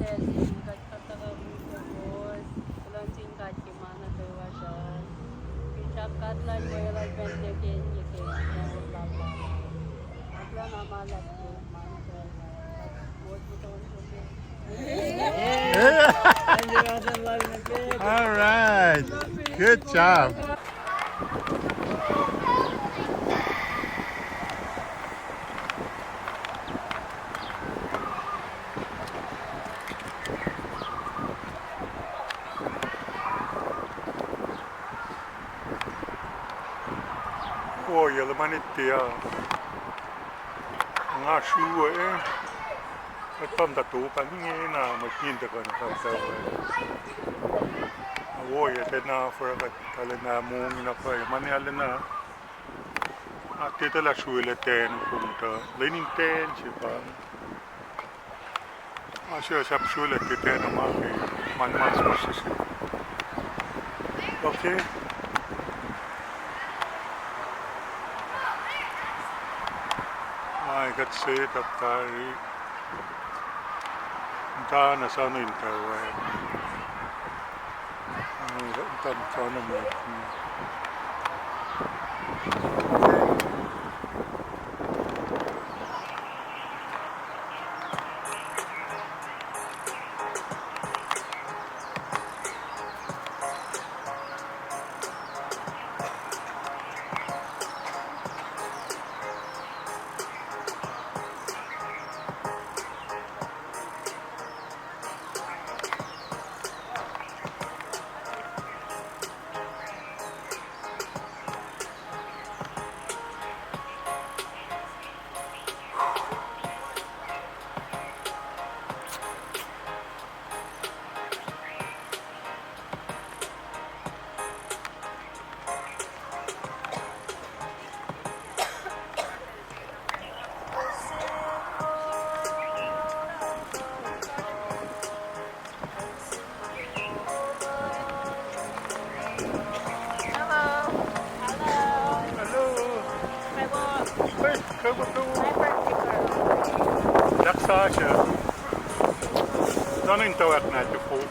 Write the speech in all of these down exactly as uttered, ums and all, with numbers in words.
Kuht kuht tuhkuh mihs, kuloh sin God ke ma nuh kwewa srihpac. Ke sahp God lal, weluhl pacl nuh ke, ke, ke, All right. Good job. Wo, yel ma niti ah. Nga srue, eh. Kuht pa muhta top an inge na, mwet ngi tuhkuh nuh fahk tah we. Wo, ya tena fura kuht kalena mongina pa, ya mani alena. Atetalah srue lah ten, kom tuh lenin ten, se pa. Asya sahp srue lah ke ten ma ke, man mas masisi. Okay. Ai, kuht se tap tari. Tana sanu in tawai. Ai, tana sanu me. Hello. Hello. Hey, come on, come on. That's Sasha. Don't interact now, you fool.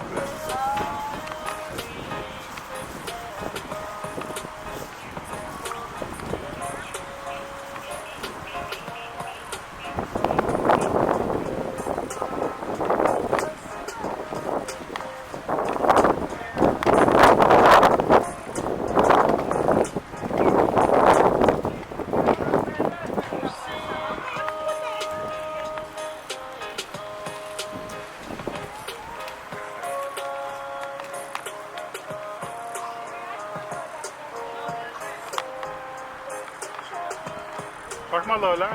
Oasr ma luhlah?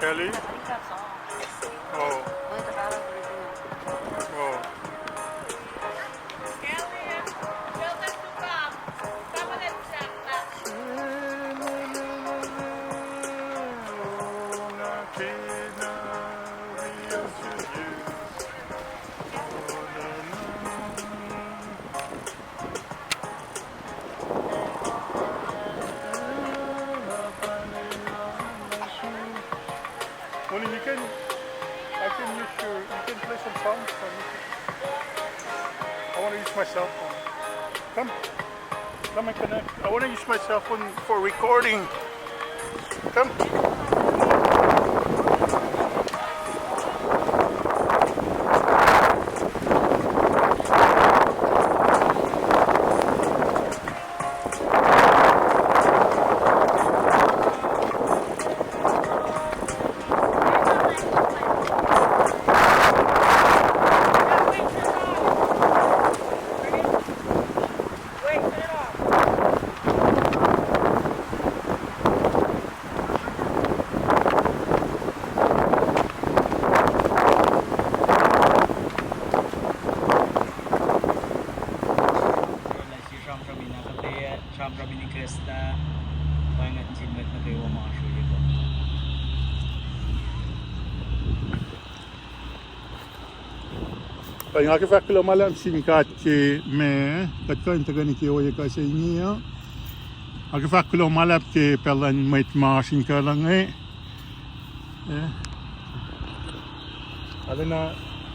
Kelly? Oh. Oh. Well, you can, I can use your, you can play some songs for me. I want to use my cell phone. Come. Come and connect. I want to use my cell phone for recording. Come. Sramsram in ahkuhtweyac, sramsram in ikacslah, pa ingacn sin mwet nuh kwewa ma sruye pa. Pa nga ke fahk kuloh ma luhlahp sin God ke ma, kuht kuh in tuhkweni ke ohiyac kuh se inge uh. Nga ke fahk kuloh ma luhlahp ke pacl luhn mwet ma oasr in kuh luhn inge. Eh. Arulacna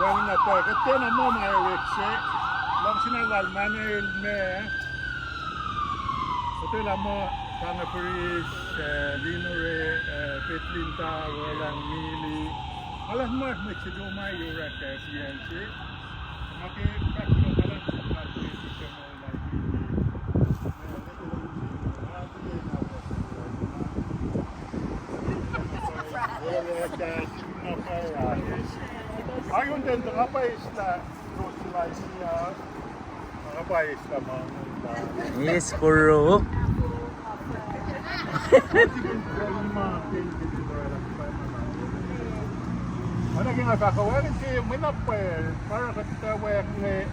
Wacngihn na pwacye, kuht tiacna muh ma orek se. Luhngse na lal Manuel me. Kuht elah muh Tange Pris, eh, Linore, eh, Petlinta, Roland, Mili. Alan muh mwet se do ma yorek, eh, fiance. Ma ke fahk kuloh ma luhlahp ke Pris se ma Ayun ten tanga pa isla, Rosila isla, tanga pa isla ma. Yes, koro. Mana ke nga fahk wacngihn ke mwena pwacr, para kuht ta wacngihn,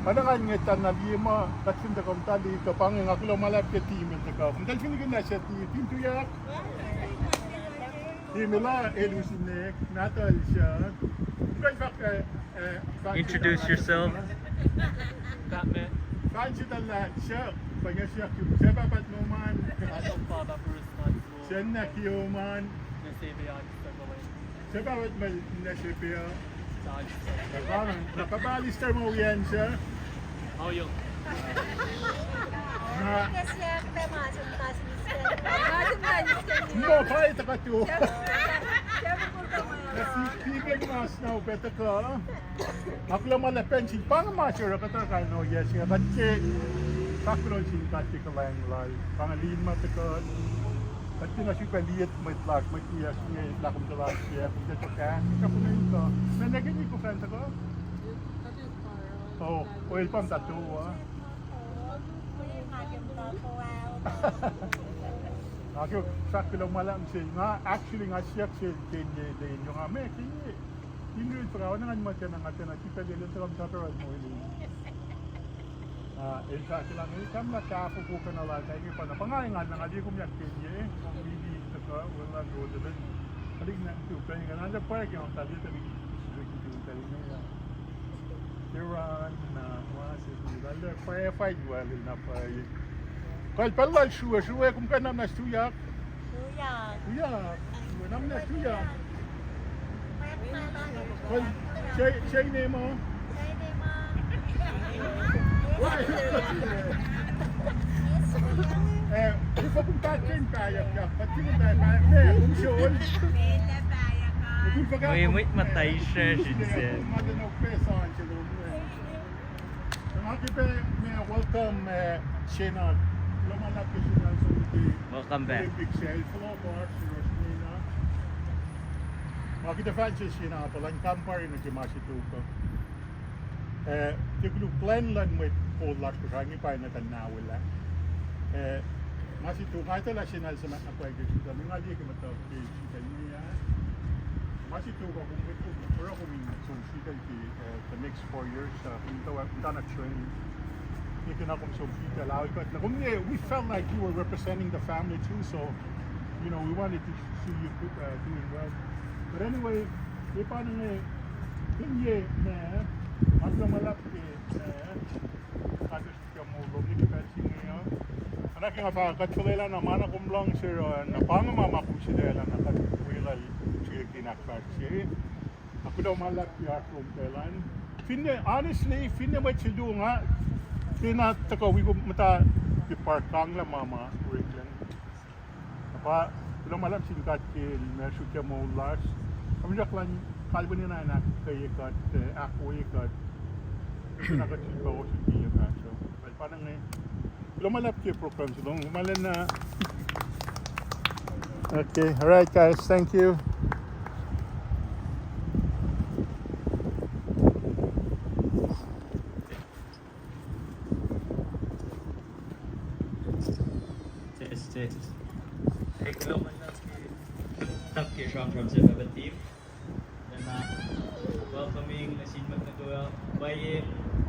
mana ngan nge tana liye ma, kuht fin tuhkuh muhta liye kuh pa inge nga kuloh ma luhlahp ke team el tuhkuh. Muhta fin ke na se team, team tuyak. Team el ah, Elusinek, Natalsha. Kuh fahk, eh, eh, fahk Introduce yourself. Batman. Fahk sitalah, syak, pa inge syak, syak Papa Noman. Adam Papa Bruce Mansur. Sen na Kioman. Nesebean Sagalan. Seba wet mel Nesebea. John. Papa, na Papa Alistair ma wian syak. How are you? Na. Yes, yeah, Papa Mansur, Mansur. Mo, pa ita ka tu. Siapa pun kamu? Na si, si ben mas na upe tuhkuh. Nga kuloh ma luhlahp pac sin pa inge ma se oruh kuht oruh kain ohiyac se inge, kuht ke, fahk kuloh sin God ke kuhlwacng lal. Pa inge lin ma tuhkuh. Kuht ke nga sifilpac liye mwet lasr, mwet wiyacsr inge, lah kom tuh lasr ke, kom tuh tuhkahn, kuht kuh in kuh. Meac nwe ke niko fan tuhkuh? Oh, oh, el pa muhta tuh ah. Nga ke fahk kuloh ma luhlahp se, nga actually nga siyuck sel Kenye, Kenye, nga me Kenye. Inril paka, oacna ngan muhtwacn, nga tiacna sifilpac liyacl, el tuhkuh muhta ke oruh moul. Ah, el fahk lah, el kam lah tahfuh kofacna lal, kainge pa na, pa nga engan na nga liye kom yak Kenye, kom mili tuhkuh, weluhl an Rodelin. Kalik na tu, kainge na, na pwacye ke nga tuh liye tuh liki, liki tu, kainge ya. Iran, na, ma se tu, lal, pwacye, fine, well, na pwacye. Kal pacl lal srue, srue, kom kuh in nam na tuyak. Tuyak. Tuyak. Srue, nam na tuyak. Kal, say, say name, oh. Say name, oh. Eh, kom fuhkah in pahyuck, pahyuck, pahyuck, pahyuck, kom srue. Kom fuhkah. Oi, mwet muhta Israel, eh, Israel. Kom muhta na pesan se lom. Nga ke pac, ma, welcome, eh, Shena. Kuloh ma luhlahp ke Shena som ke Olympic sel, fohlohkohsr, Rosh Nina. Nga ke tuh fahk se Shena, pa elan kampare nuh ke ma se tok uh. Eh, ke koluk plan luhn mwet kol lasr Kosrae inge pa inge tuh na welah. Eh, ma se tok nga etuh lah Shena el suhmaht na pwacye ke sritacl, nga liye ke muhta ke sritacl inge ah. Ma se tok uh, kom, kom, oruh kom in som sritacl ke, uh, the next four years, uh, kom tuh, kom tuh na training. Ke, ke na kom som sritacl, uh, but na kom, yeah, we felt like you were representing the family too, so, you know, we wanted to see you, uh, doing well. But anyway, ke pa inge, kom ye, ma, ma kuloh ma luhlahp ke, uh, Ke moul lom nuh ke pacl se inge uh. Oacna ke nga fahk, kuht fuhlwelah na ma na kom luhngse uh, na pa inge ma ma kom sulaclah na kuht weluhl srihke in ahkfahsrye. Ac kuloh ma luhlahp ke oasr lom pacl an. Finne, honestly, finne mwet se luo nga, tiacna tuhkuh wi kom muhta ke park kanglah ma ma oreklac. Pa, kuloh ma luhlahp sin God ke el ma sruokyac moul lasr. Kom srackna kalweni na in ahkkweye kuht, eh, ahkwoye kuht. Kuht na kuht sifilpac ohsun ke yac fahsruh. Kuloh ma luhlahp ke program se lom, ma lwen na. Okay, all right, guys, thank you. Test, test. Hey, kuloh ma luhlahp ke, luhlahp ke sramsram se pahpah team. Then Welcoming nuh sin mwet nuh kwewa. Pwacye,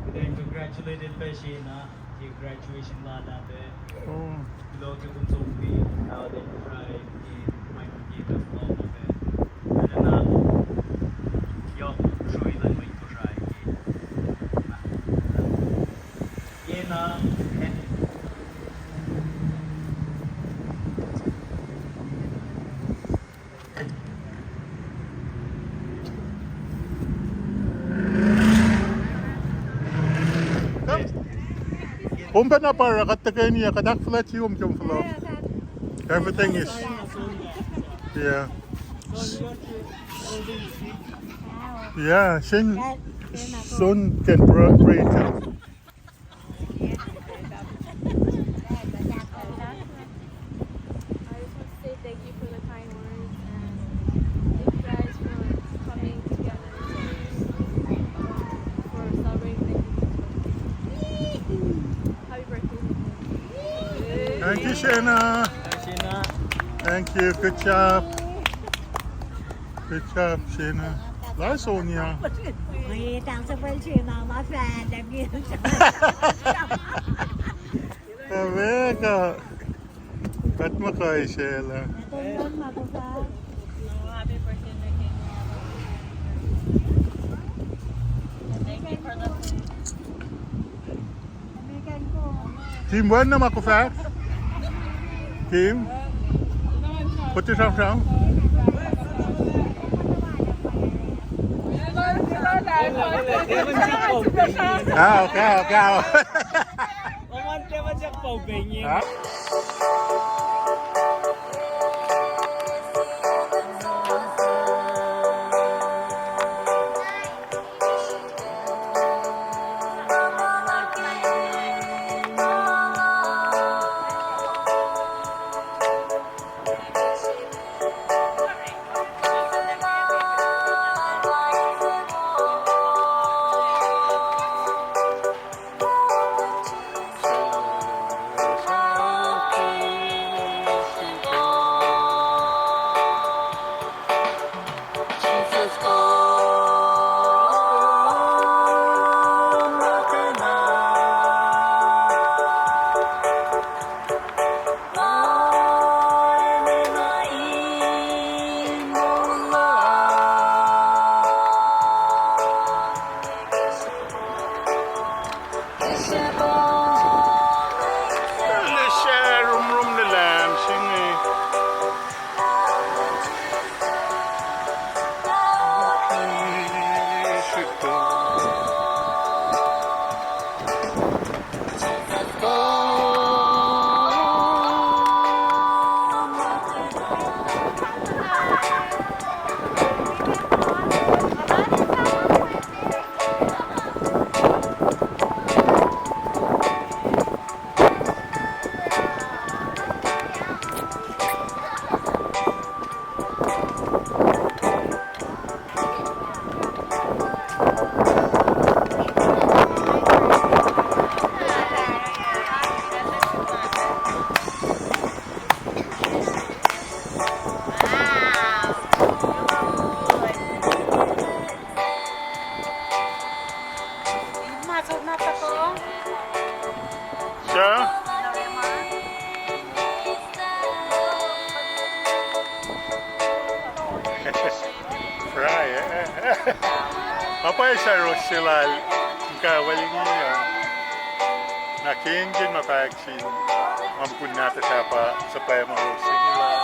kuht in congratulated pac Shena ke graduation lal ah pac. Oh. Kuloh ke kom som wi, uh, the bride ke mwet ke kuht lom pac. Kuht enenuh yohk srui luhn mwet Kosrae ke. Ke na, kom pacna pa oruh kuht tuhkweni ah, kuht ahkfuhlwactye kom ke kom fohlohk. Everything is, yeah. Yeah, Shane, Shane can pray, pray too. I just want to say thank you for the kind words and thank you guys for coming together for celebrating the Happy birthday. Thank you, Shena. Thank you. Good job. Good job, Shena. Lasonia. Wait, thanks for Shena, my friend. Rebecca. Kuht muhkwena sel. Kim, wacngihn ma kom fahk? Kim? Put your arm down. Ah, okay, okay. Sure. Fry, eh? Apa isa ros selal. Ka wal ni ya. Na kengkeng ma pack sin. Am kun na ta sapa, sapa ma ros selal.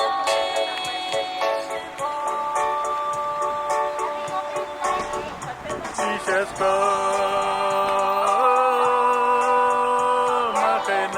Jesus, come again.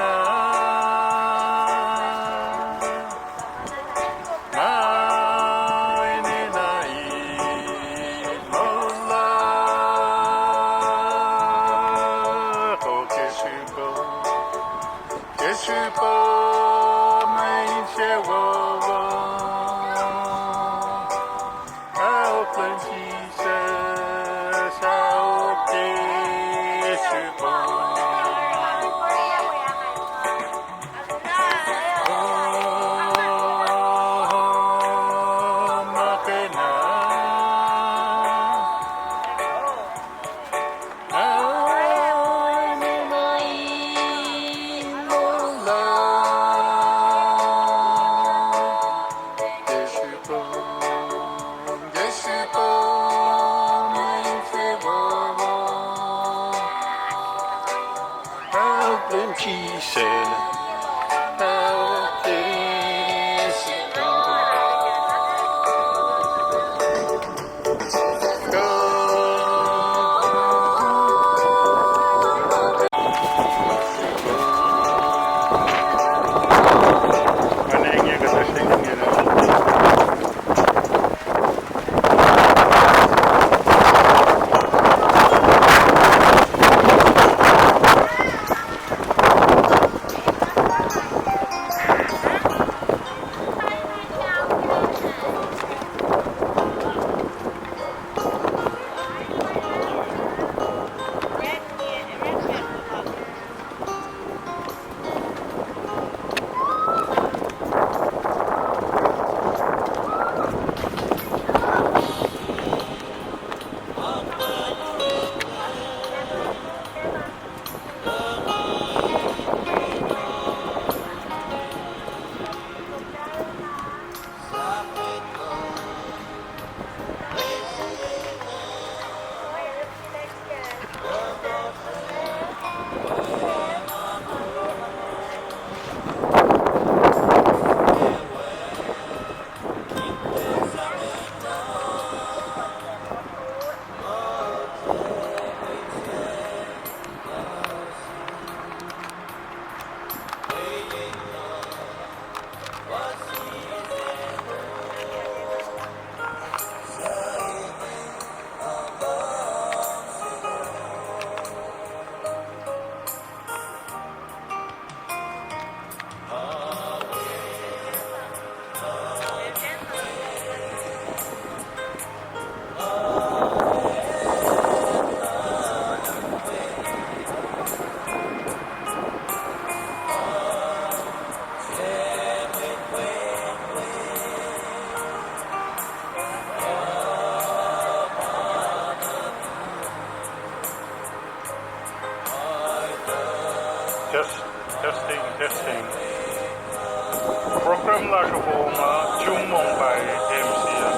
Lasr uh fong uh, Chumong pa M C uh.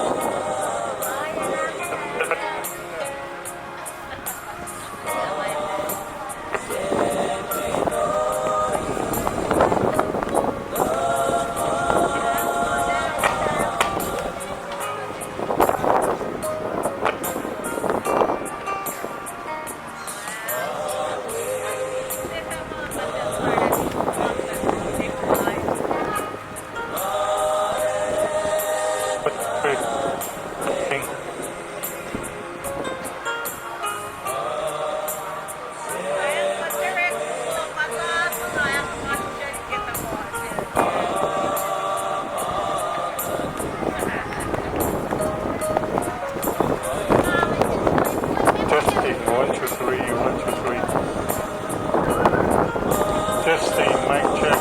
Testing, one, two, three, one, two, three. Testing, mic check.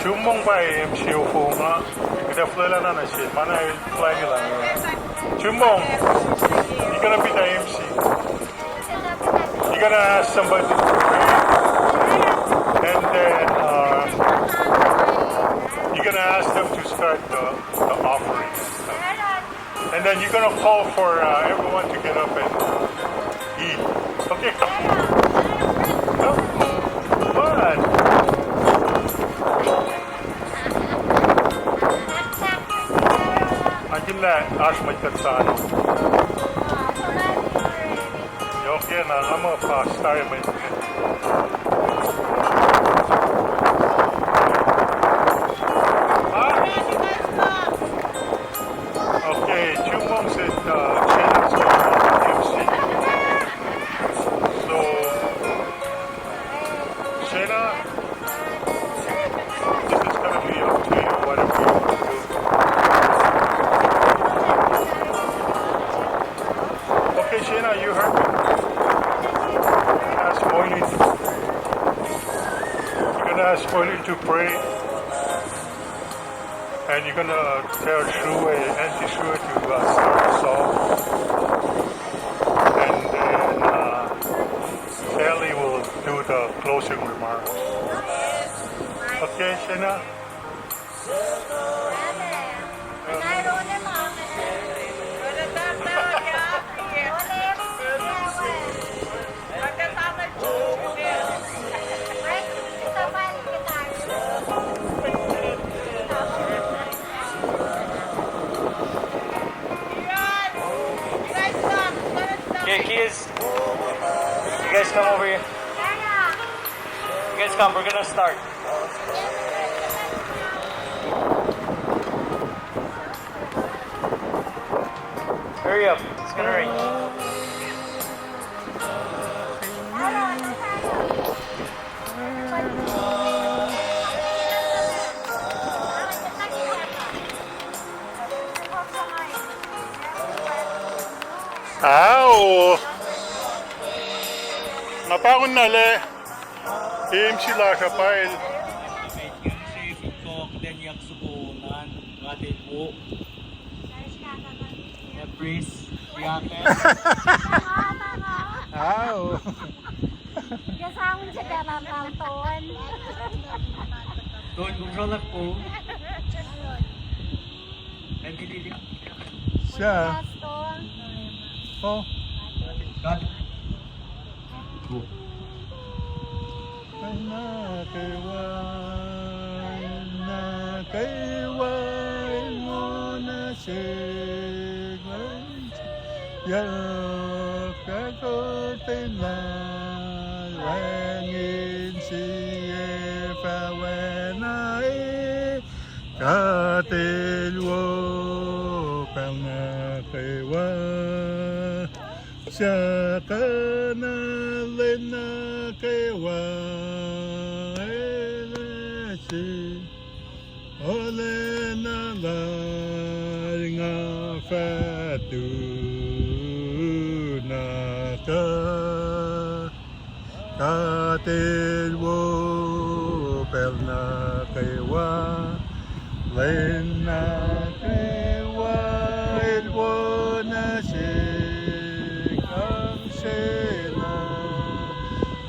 Chumong pa M C ofong uh. Kuht ac fuhlwelah na nuh sel, ma na el flying lang. Chumong, you're gonna be the M C. You're gonna ask somebody to pray, and then, uh, you're gonna ask them to start the, the offering. And then you're gonna call for, uh, everyone to get up and eat. Okay, come. Come on. Akihlen lah oasr mwet kuht sano. Yohk na, nga muh pastor mwet. Okay, Chumong said, uh, Shayna is going to be the M C. So, Shayna, this is gonna be up to you, whatever you want to do. Okay, Shayna, you heard me. Ask Moini. You're gonna ask Moini to pray. And you're gonna tell Shue, Auntie Shue to, uh, start us off. And then, uh, Sally will do the closing remarks. Okay, Shayna? Okay, kids, you guys come over here. You guys come, we're gonna start. Hurry up, it's gonna rain. Ao. Nga pahngon na lah M C lasr uh pa el. Ao. Ke sang se pacl an lang ton. Ton, kom srolah po. Sa. Oh. God. Go. Nuh kwewa, nuh kwewa, el mona se. Yohk fahkotwen lal wacngihn sie fah oacna e. God el wo pacl nuh kwewa, sahk na lwen nuh kwewa, el se. Olwelah lal nga fah tu na kuh. God el wo pacl nuh kwewa, lwen nuh kwewa, el wo nuh sihk, luhngse lal,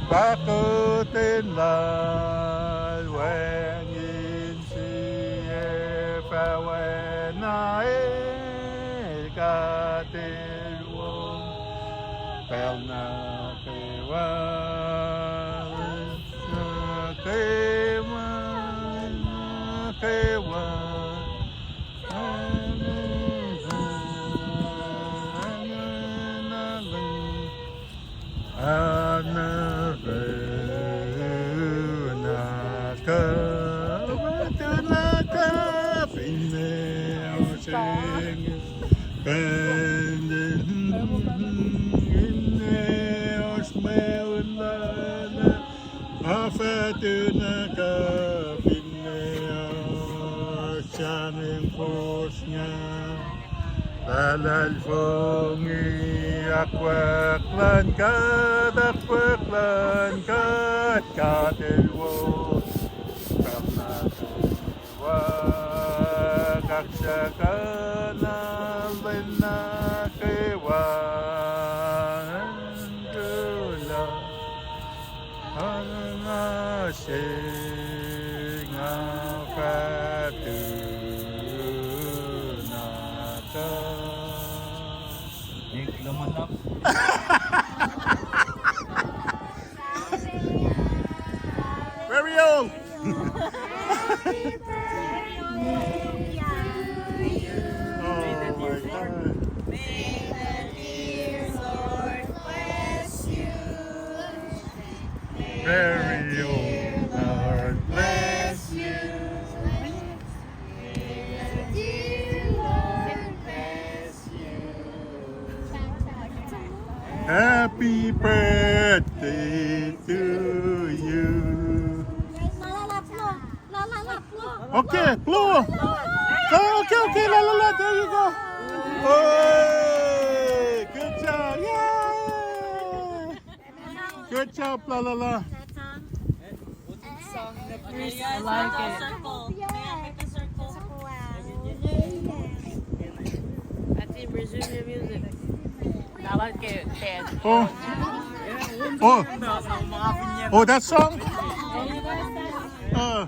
pahkotwen lal wacngihn sie. Na el God el wo, pacl nuh kwewa, nuh kwewa, nuh kwewa. Anahkena ka, anahkena ka, finne oasr engan, finne oasr mweun lana, afatu na ka, finne oasr sahngweng fosrngah. Luhlahlfongi akwuck luhn God, akwuck luhn God, God el wo. Pacl nuh kwewa, kaksakihn lwen nuh kwewa, kuloh. Anahkena se nga fah tu na ka. Very old. Happy birthday to you. Oh my God. May the dear Lord bless you. Very old. Lord bless you. May the dear Lord bless you. Happy birthday to you. Okay, blow. Oh, okay, okay, la, la, la, there you go. Hey, good job. Yay. Good job, la, la, la. I like it. Circle. May I make a circle? Atim, resume your music. I like it, Ted. Oh. Oh. Oh, that song? Uh.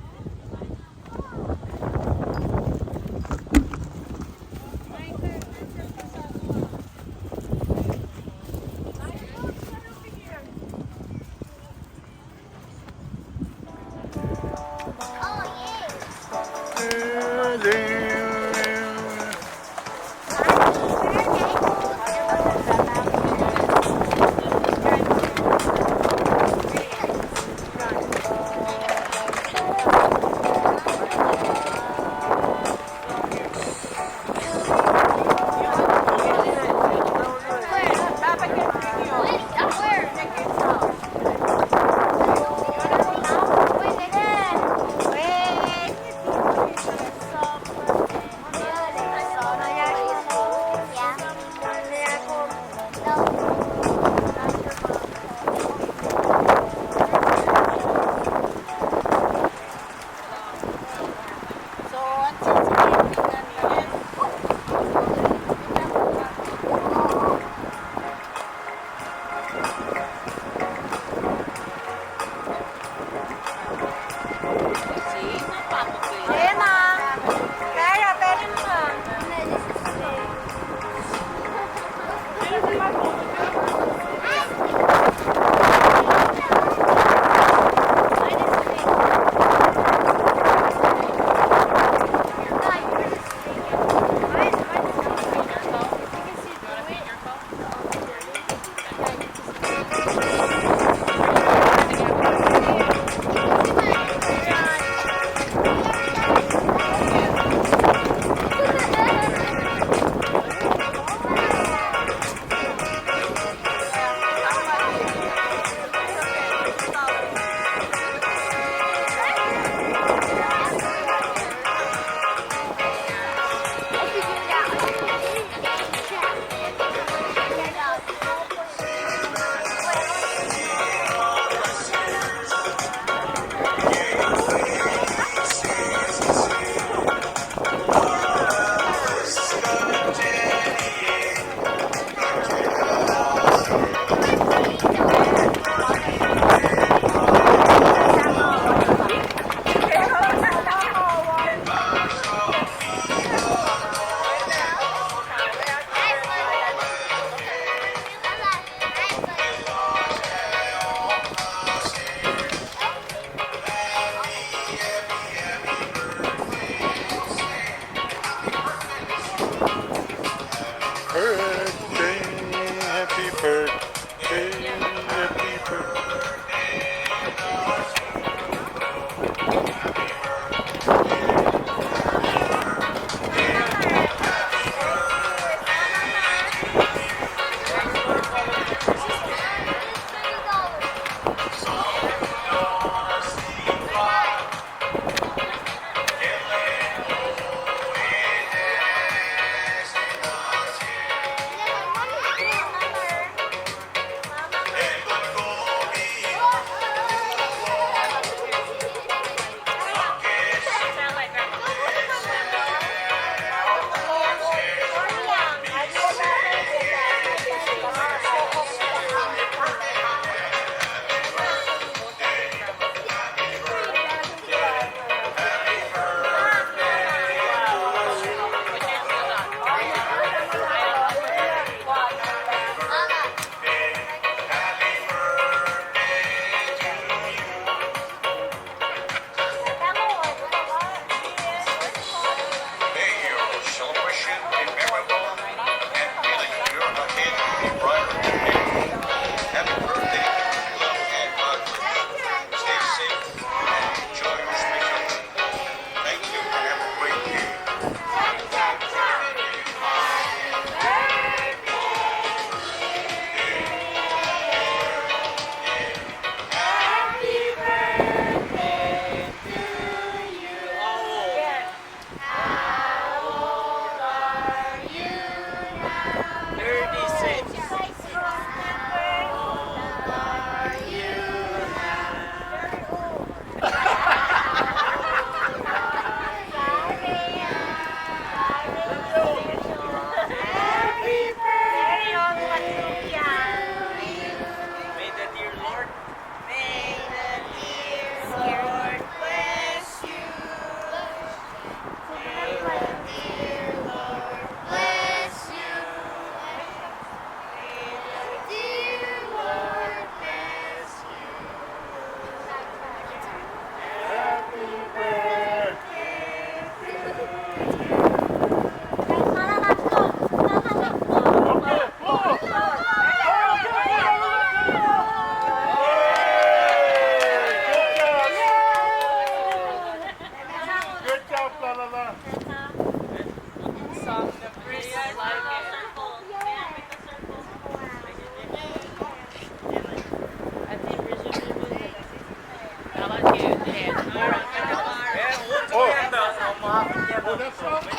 When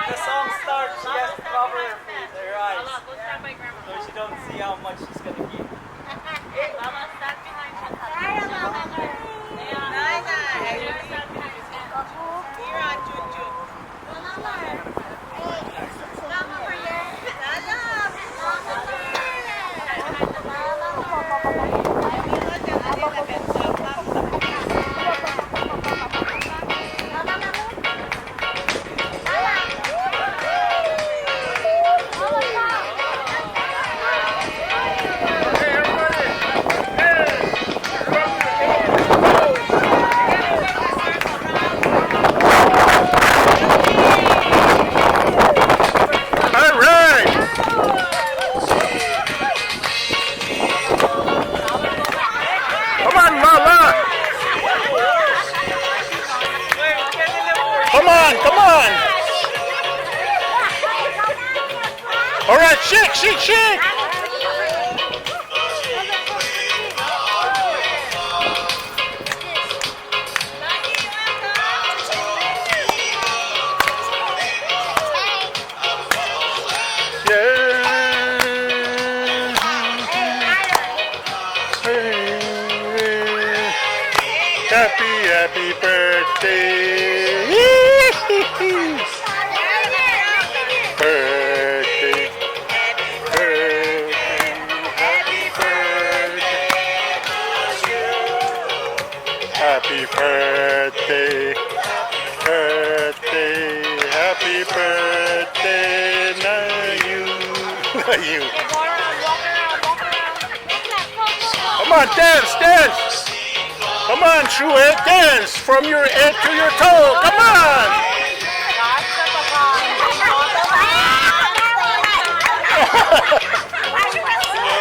the song starts, she has to cover her eyes so she don't see how much she's gonna give. All right. Come on, Lala. Come on, come on. All right, shake, shake, shake. Yeah. Happy, happy birthday. Birthday. Birthday. Happy birthday. Happy birthday. Birthday. Happy birthday to you. You. Come on, dance, dance. Come on, Shuhei, dance from your head to your toe. Come on.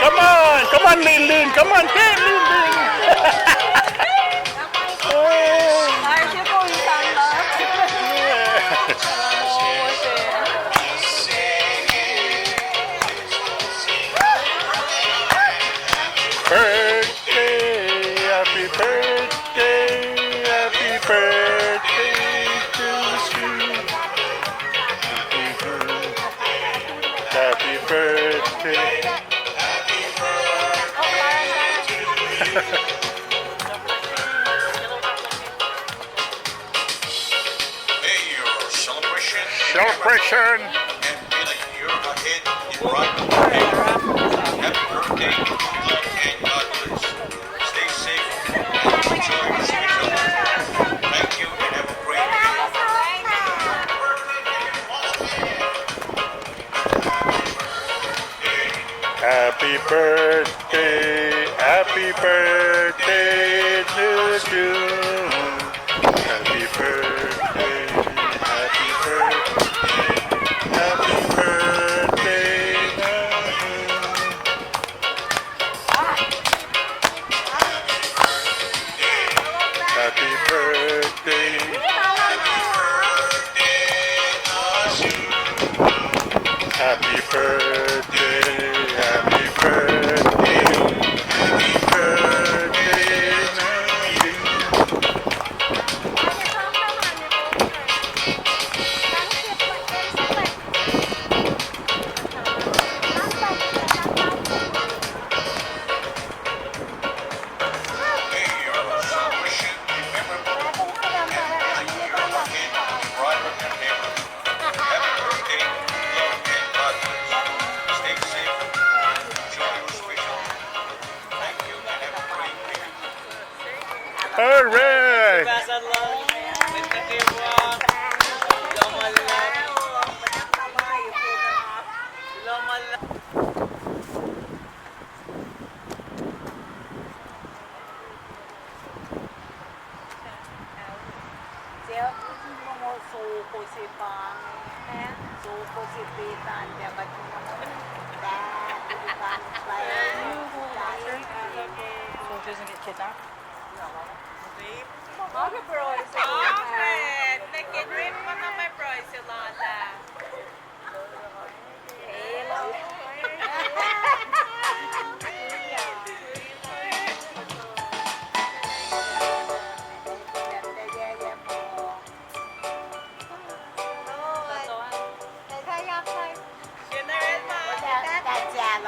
Come on, come on, Lin Lin. Come on, dance, Lin Lin. Oh. Birthday, happy birthday, happy birthday to you. Happy birthday. May your celebration, celebration, and be like a year ahead in right behavior. Happy birthday to you and God bless. Stay safe and enjoy your special. Thank you and have a great day. Happy birthday, happy birthday to you. Happy birthday, happy birthday, happy birthday to you. Happy birthday. Happy birthday, happy birthday, happy birthday to you. All right.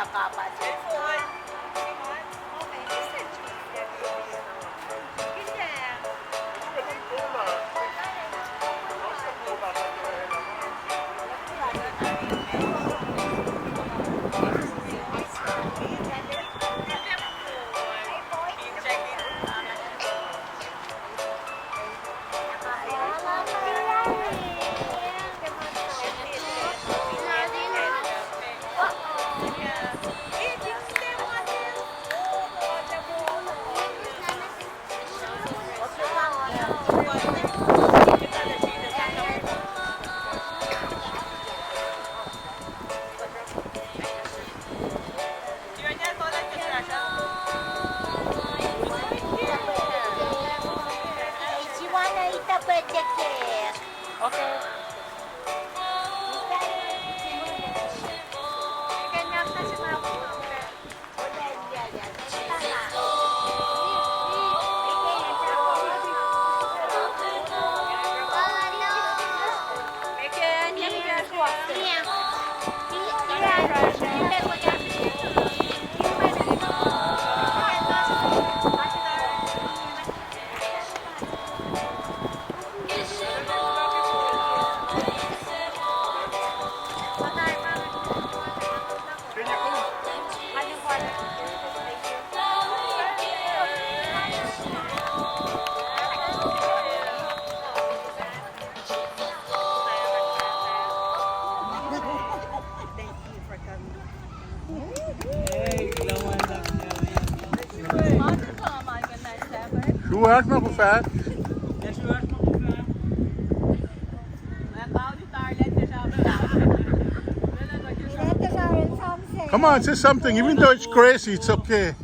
Sruoh oasr ma kom fahk. Come on, say something. Even though it's crazy, it's okay.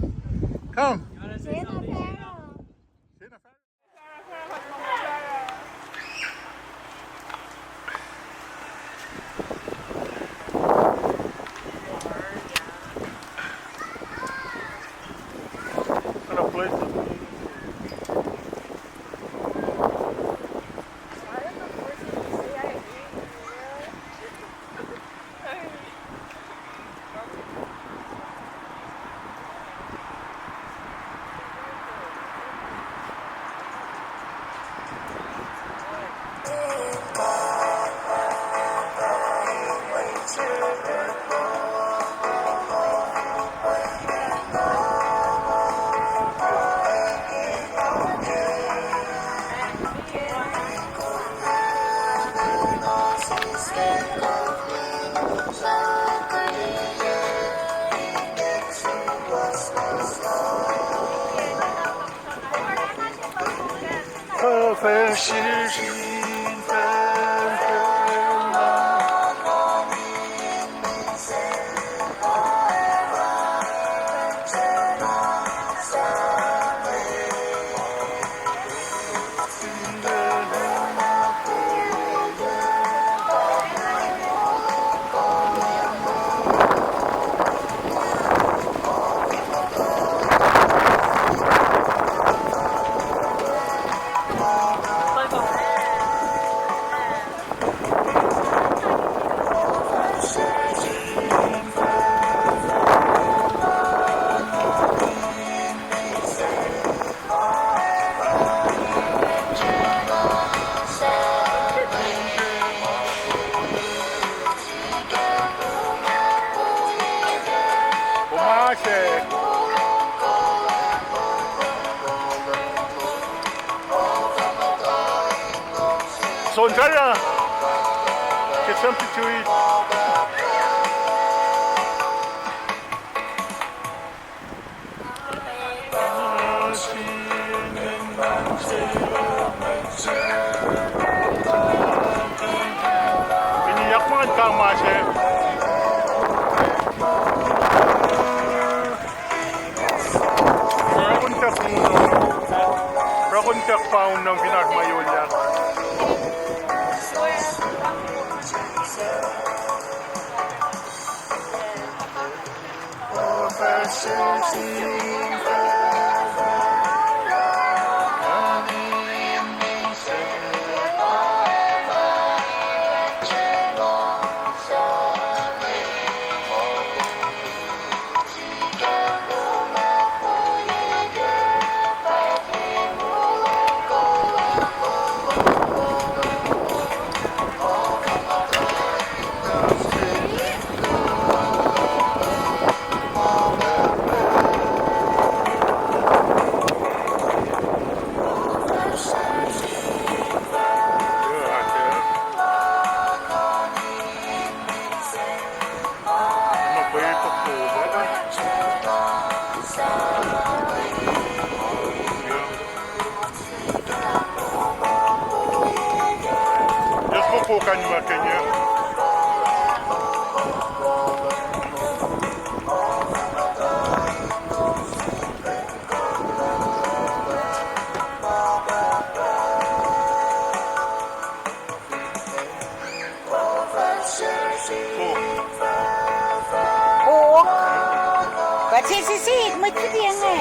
Come. Sohn Sarah, get something to eat. Ini yak ma kang ma se. Rakun tak, rakun tak paun nang pinar ma yola. Kain ma ke inge. O, kuht sesi sihk mwet fiti inge.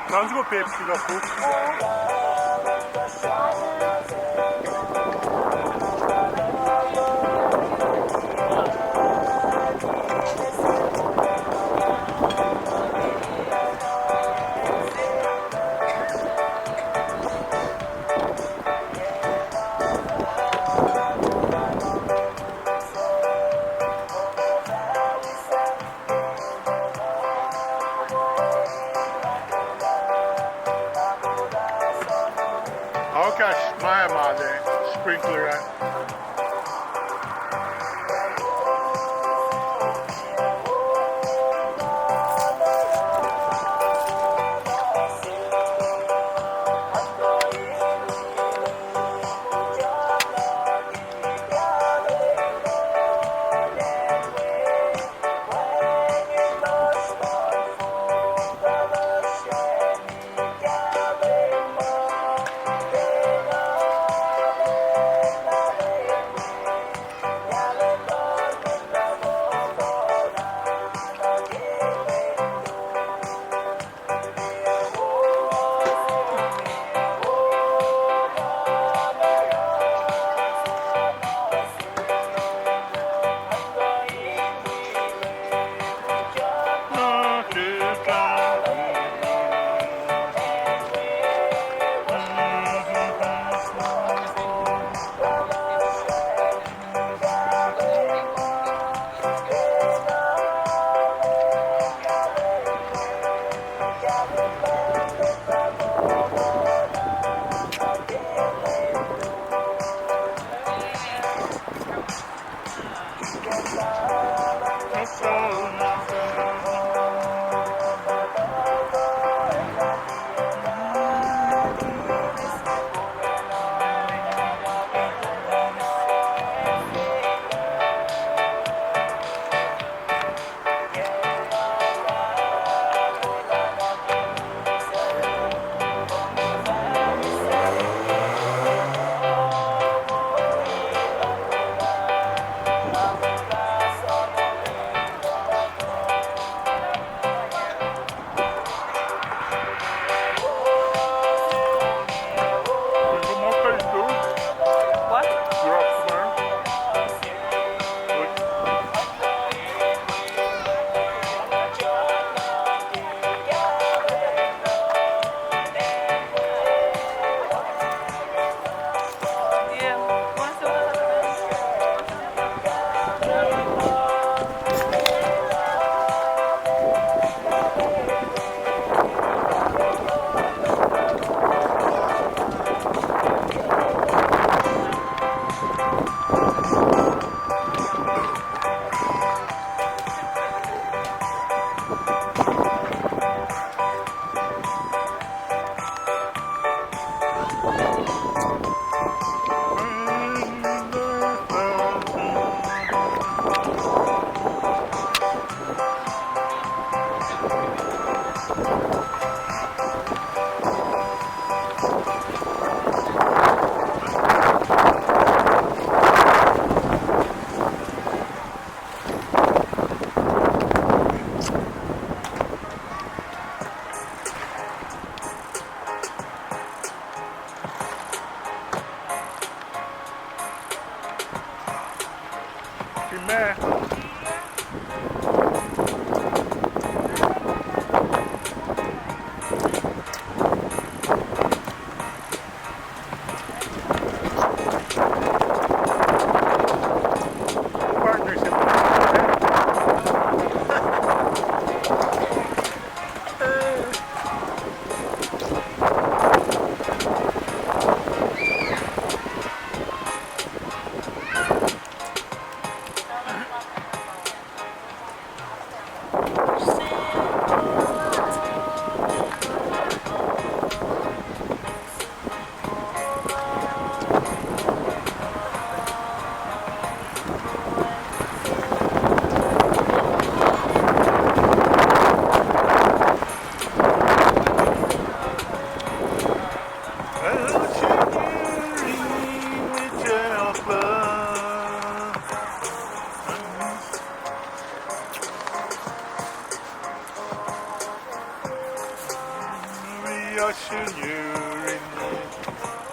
Sounds like Pepsi, the Coke. Okasr ma ma le sprinkler ah. Amen. oasr sun yurin moul.